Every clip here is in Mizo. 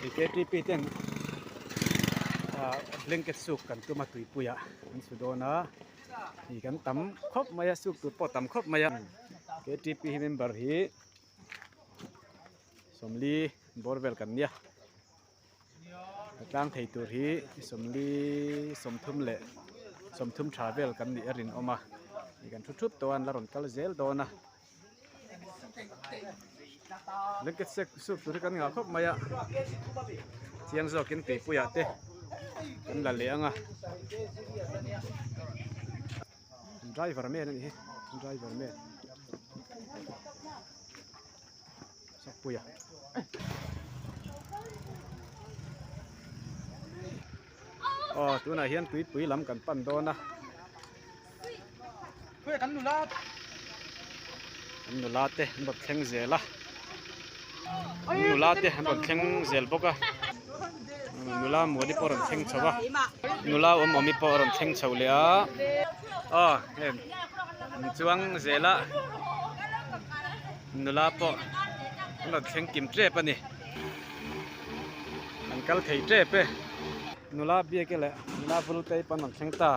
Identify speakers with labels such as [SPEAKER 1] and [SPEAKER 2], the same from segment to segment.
[SPEAKER 1] Ktp ten blanket suk kan tum a tuipuiah an su dawn a ih kan tam khawp mai a suk tur pawh tam khawp mai a ktp hi member hi sawmli bawr vel kan nia a tlang thei tur hi sawmli sawmthum leh sawmthum tha vel kan nih a rinawm a ih kan thu thup tawh a an la rawn kal zel dawn a. Blanket sek suk tur hi kan ngah khawp mai a chiang zawkin tuipuiah te kan la leh ang a driver man a nih hi driver man sakpuia aw tunah hian tuipui lam kan pan dawn a.
[SPEAKER 2] Kan nula
[SPEAKER 1] An nula te an rawn thleng zel a an nula te an rawn thleng zel bawk a nula muani pawh a rawn thleng chho a nula awm awmi pawh a rawn thleng chho leh a aw heng an chuang zel a nula pawh an rawn thleng kim tep a ni an kal thei tep e. Nula biak leh nula vul te pawn an thleng ta.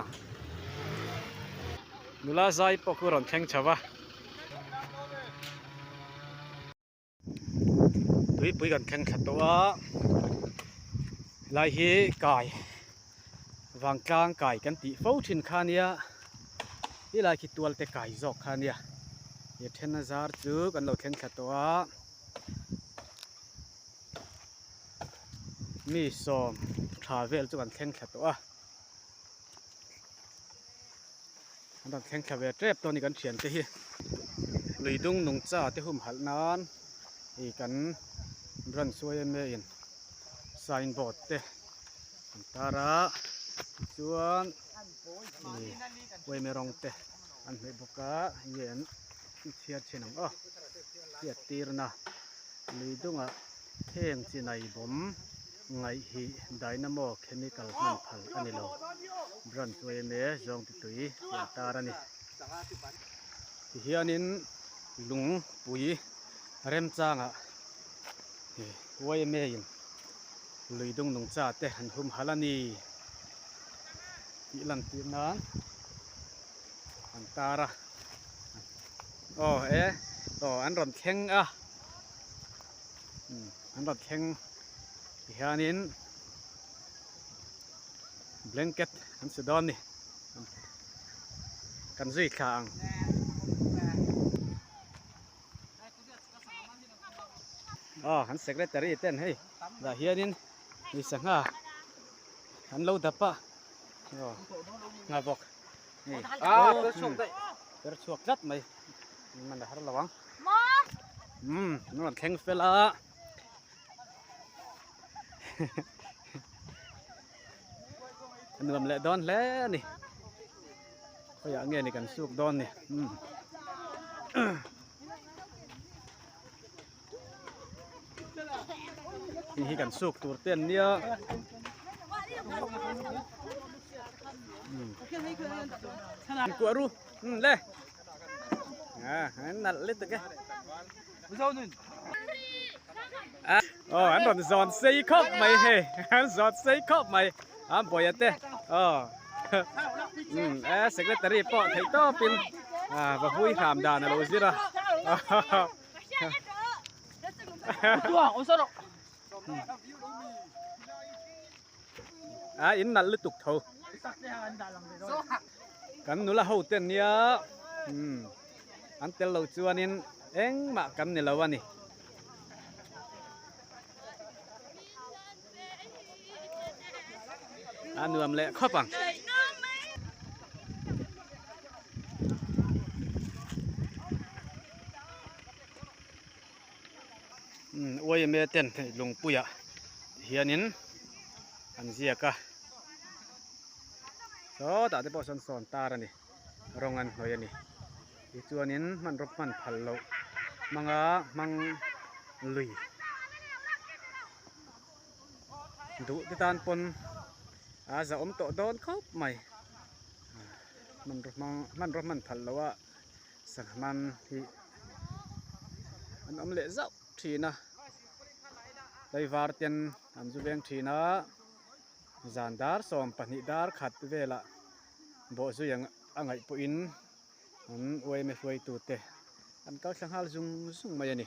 [SPEAKER 1] Nula zai pawh khu rawn thleng chho va. Tuipui kan thleng thla tawh a, helai hi kai vangtlang kai kan tih fo thin kha nia, helai khi tual te kai zawk kha nia, he then a zar chu kan lo thleng thla tawh a. Mi sawm tha vel chu kan thleng thla tawh a an rawn thleng thla ve tep tawh a ni kan thiante hi lui dung nungcha te humhalh nan ih kan branch yma in sign board te an tar a tichuan ih yma rawng te an hmeh bawk a enge an chhiar thin ang aw hriat tirna. Lui dungah heng chinai bawm ngaih hi dynamo chemical hman phal a ni lo. Branch yma zawng ti tui tih an tar a ni. Tihianin lungpui remchangah yma in lui dung nungcha te an humhalh a ni tih lantir nan an tar a. Aw e aw an rawn thleng a an rawn thleng ti hianin blanket an su dawn a ni kan zui thla ang. Aw an secretary ten hei dah hianin mi sangha an lo dap a aw ngha bawk.
[SPEAKER 2] Ah, per chhuak daih.
[SPEAKER 1] Per chhuak tlat mai. Man a har lo ang. Um, an rawn thleng fel a. A nuam leh dawn hle a ni. Khawiah nge ni kan suk dawn ni. Um. Hei hi kan suk tur te an nia. Kuah ru le an nalh let tak e. Aw an rawn zawn sei khawp mai hei an zawn sei khawp mai a bawih te aw e secretary pawh theih tawpin va hui hram dan a lo zir a. A in nalh lutuk tho. Kan nula ho ten nia an tel lo chuanin engmah kan ni lo a ni. A nuam leh khawp ang. Yma ten hei lungpuiah hianin an ziak a sawtah te pawh sawn sawn tar a ni rawng an hnawih a ni tichuanin hmanraw hman phal loh hmanga hmang lui duh te tan pawn a zahawm tawh dawn khawp mai hmanraw hmang hmanraw hman phal loh a sangha man hi an awm leh zauh thin a. Tlaivar ten an zu veng thin a, zan dar 12 dar khat velah bawhzui ang a ngaih pawhin an uaime hruaitute an kal thla nghal zung zung mai a ni.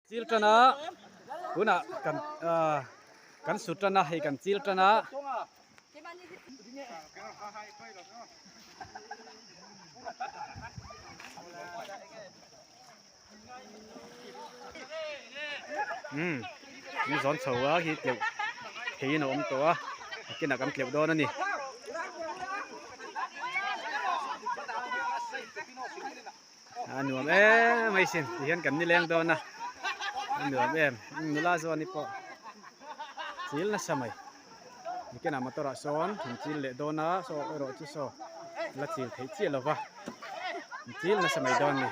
[SPEAKER 1] Chil tan a tunah kan ah kan su tan a hei kan chil tan a. Umm min zawn chho a hi tleuh theiin a awm tawh a nakinah kan tleuh dawn a ni. A nuam em mai sin tihian kan nileng dawn a a nuam em nula zawni pawh chil nasa mai nikinah motor ah sawn an chil leh dawn a saw erawh chu saw la chil theih chiah lo va an chil nasa mai dawn a ni.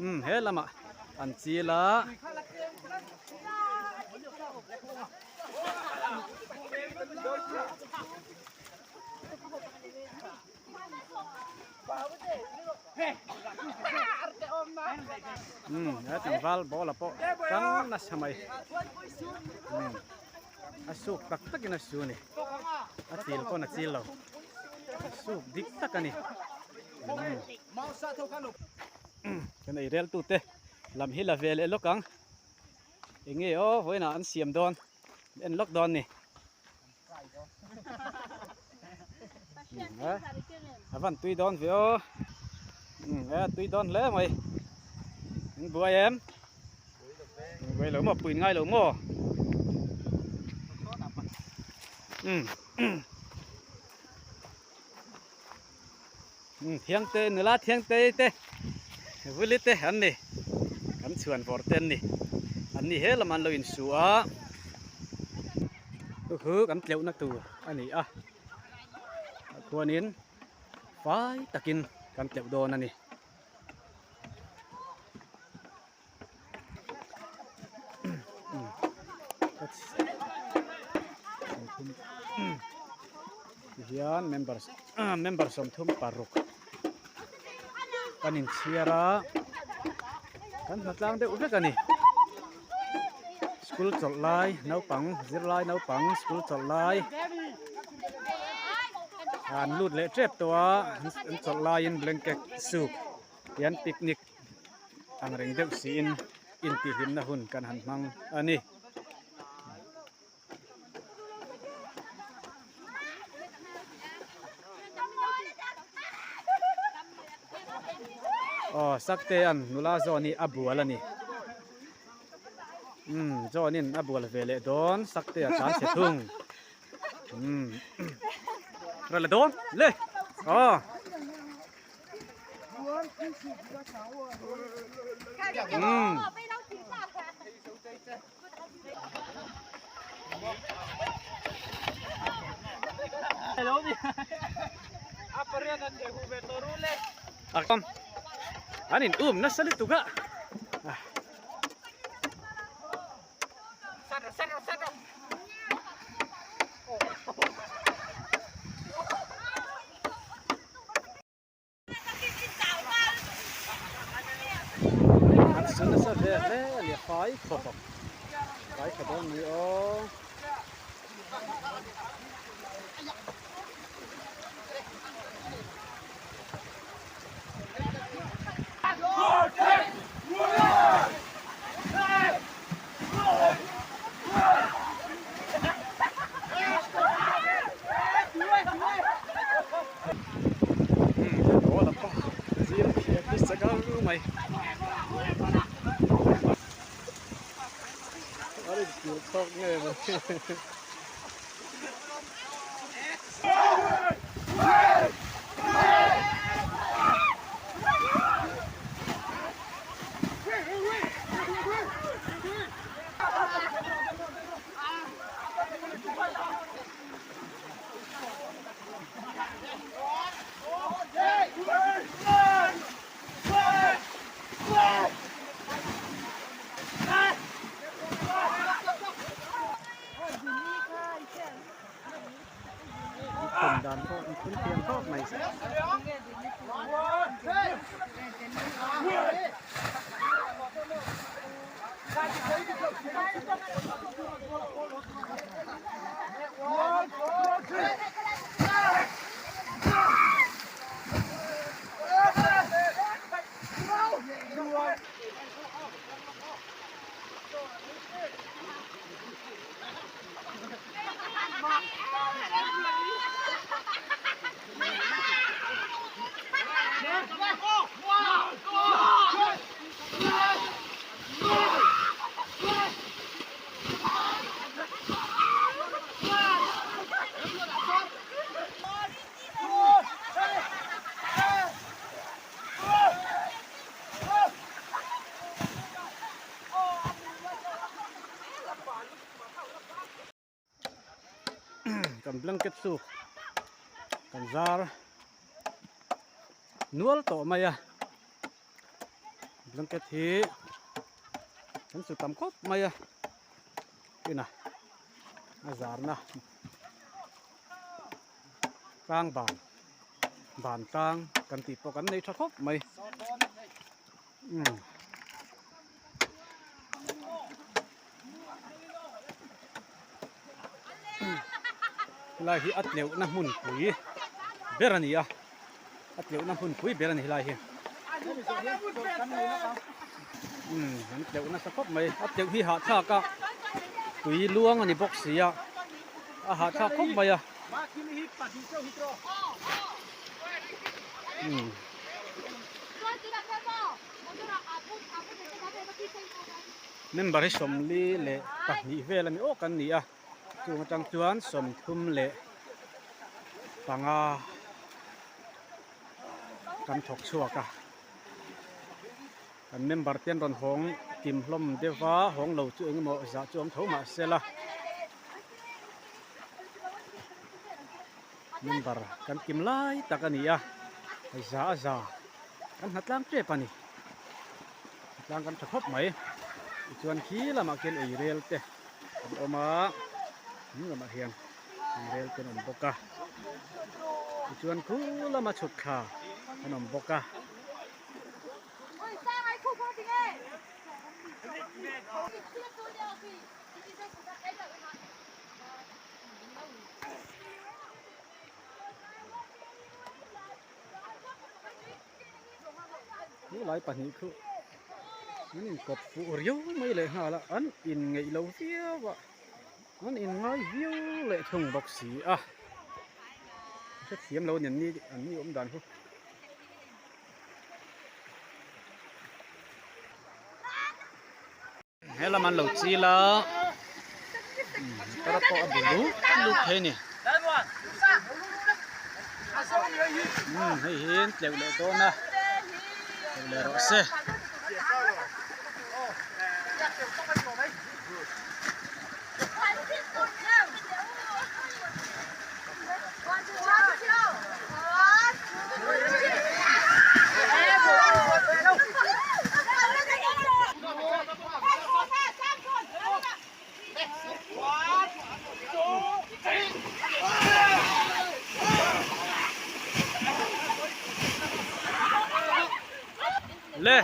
[SPEAKER 1] Umm he lamah an chil a. Umm he tlangval ball ah pawh tang nasa mai umm a suk tak takin a su a ni a chil pawn a chil lo a suk dik tak a ni umm kan ei rel tute lam hi la ve leh lawk ang eng nge aw vawiinah an siam dawn en lawk dawn a ni. A van tui dawn ve aw a tui dawn hle mai in buai em buai lo maw puin ngai lo maw um um thiangte nula thiangte te vuli te an ni kan chhuan vawr te an ni an ni he lamah an lo insu a chu chu kan tleuhna tur a ni a chuanin fai takin kan tleuh dawn a ni. Tihian member member 36 kan inchhiar a kan hnatlang deuh vek a ni school chawlh lai naupang zirlai naupang school chawlh lai an lut leh tep tawh a an chawlh laiin blanket suk hian picnic. Ang reng deuh siin intihhlimna hun kan han hmang a ni. Aw Saktea'n nula zawn hi a bual a ni. Umm John-in a bual ve leh dawn Saktea tlan chhe thung. Umm Rawh la dawn le aw. An in um nasa lutuk a. An su nasa ve hle a ni a fai khawp ang fai kha dawn ni aw. dan pawh an phun thiam khawp mai. Kan blanket chu kan zar nual tawh mai a blanket hi kan su tam khawp mai a ina a zarna tlang ban ban tlang kan tih pawh kan nei tha khawp mai. Helai hi a tleuhna hmunpui ber a ni a a tleuhna hmunpui ber a ni helai hi umm an tleuh nasa khawp mai a tleuh hi hahthlak a tui luang a ni bawk si a a hahthlak khawp mai a umm. Member hi 42 vel a ni awk an ni a chung atang chuan 35 kan thawk chhuak a kan member te an rawn hawng kim hlawm deuh va hawng lo chu engemaw zah chu awm tho mahse la member kan kim lai tak a ni a za a za kan hna tlang tep a ni tlang kan tha khawp mai tichuan khi lamah khian ei rel te an awm a hnung lamah hian ei rel te an awm bawk a tichuan khu lama chhuk thla an awm bawk a. Helai pahnih khu an inkawp fuh riau mai leh nghal a an inngeih lo viau a an inngai viau leh thung bawk si a hrethiam lo a ni an ni awm dan hi. He lam an lo chil a motor pawh a bu lut lut thei a ni umm hei hi an tleuh leh dawn a tleuh leh rawh se. Le.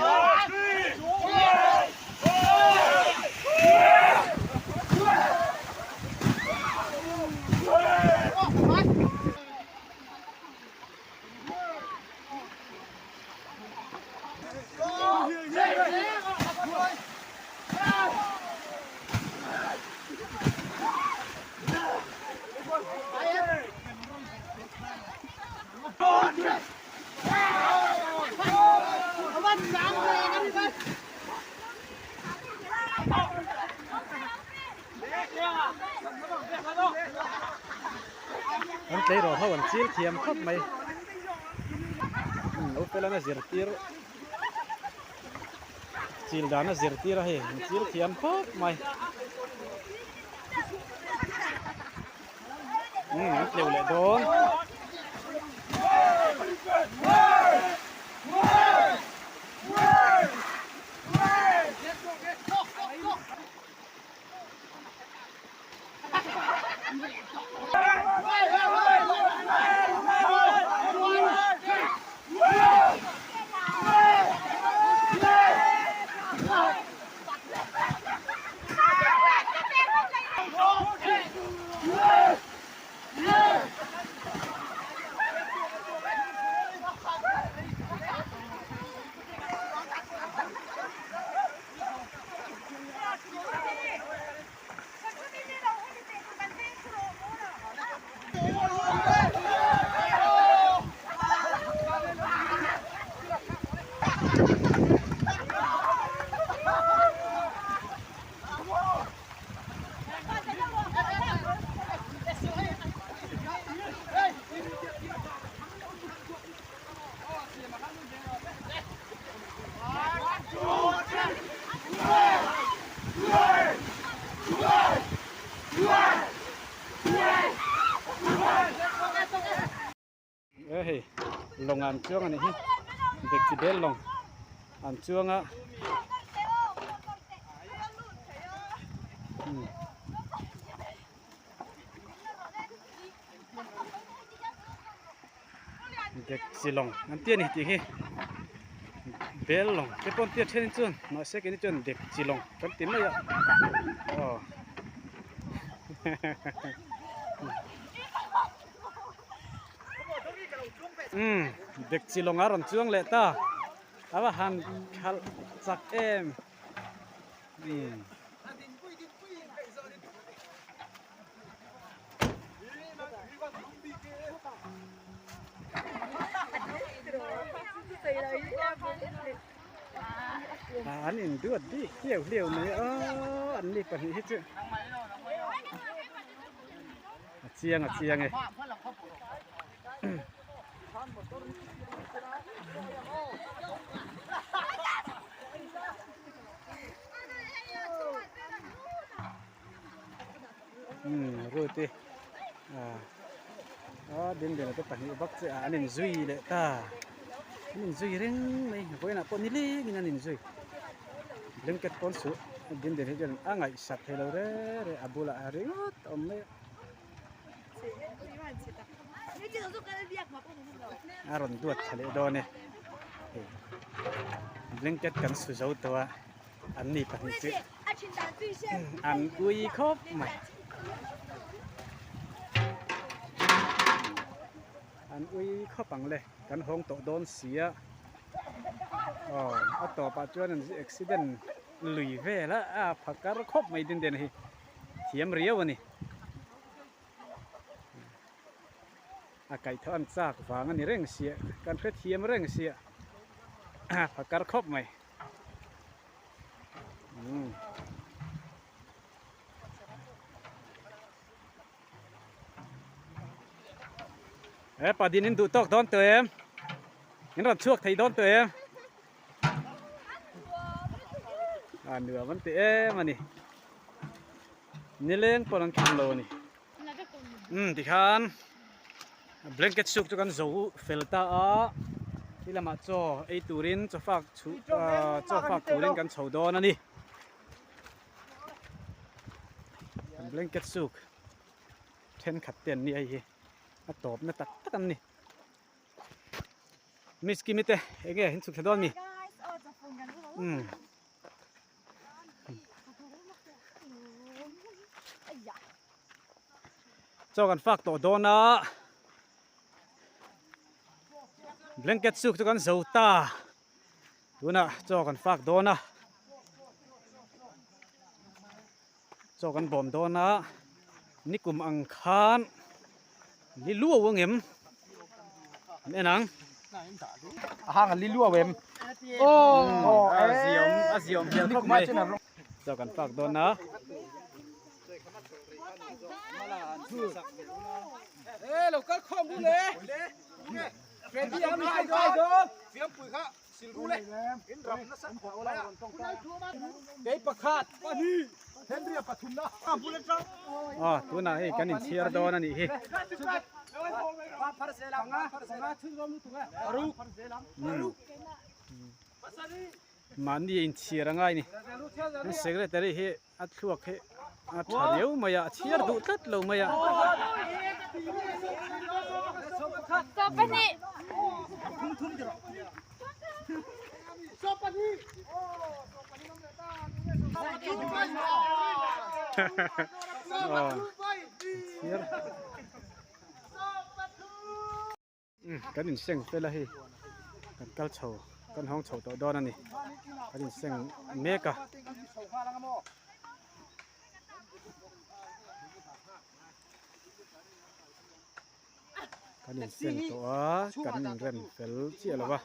[SPEAKER 1] An tleirawl ho an chil thiam khawp mai. Lo felana zirtir chil dana zirtir a hei an chil thiam khawp mai. Umm an tleuh leh dawn. E hei lawng an chuang a nih hi dekchi bel lawng an chuang a Dekchi lawng an ti a ni tih hi bel lawng te pawh an ti a thenin chuan mahse keini chuan dekchi lawng kan ti mai a aw umm dekchi lawng a rawn chuang leh ta a va han khalh chak em umm. An induat bik hliau hliau mai a an ni pahnih hi chu a chiang a chiang e. Umm Ruth-i ah a Dindina te pahnih vak chu an inzui leh ta an inzui reng mai vawiinah pawh nilengin an inzui blanket pawn suh Dindina hi chuan a ngaihsak thei lo reng reng a bulah ringawt a awm mai a a rawn duat thla leh dawn e hei blanket kan su zo tawh a. An ni pahnih chu an ui khawp mai. An ui khawp ang le kan hawng tawh dawn si a. Aw a tawpah chuan an accident lui vel a a phakar khawp mai din den hi thiam riau a ni. A kaihthawh an chak vang a ni reng sia kan hrethiam reng sia a phakar khawp mai. He pa din in duh tawk dawn tawh em in rawn chhuak thei dawn tawh em a nuam an ti em a ni nileng pawh an kham lo a ni umm tikhan Blanket suk chu kan zo fel ta a, ti lamah chaw ei turin chaw fak chhuh ahh chaw fak turin kan chho dawn a ni. Kan blanket suk thenkhat te an ni hei hi a tawpna tak tak an ni. Miss Kimi te enge in chhuk thla dawn mi? Umm. Chaw kan fak tawh dawn a blanket suk chu kan zo ta tunah chaw kan fak dawn a chaw kan bawm dawn a nikum ang khan li luau ang em an en ang
[SPEAKER 2] a hang li luau em
[SPEAKER 1] a ziawm a ziawm hmel khawp mai chaw kan fak dawn a. Aw tunah hei kan inchhiar dawn a nih hi. Mahni a inchhiar a ngai a ni. Secretary hi a thluak hi a tha riau mai a, a chhiar duh tlat lo mai a. Kan inseng fel a hei kan kal chho kan hawng chho tawh dawn a ni kan inseng mek a. Kan inseng tawh a, kan inrem fel chiah lo va.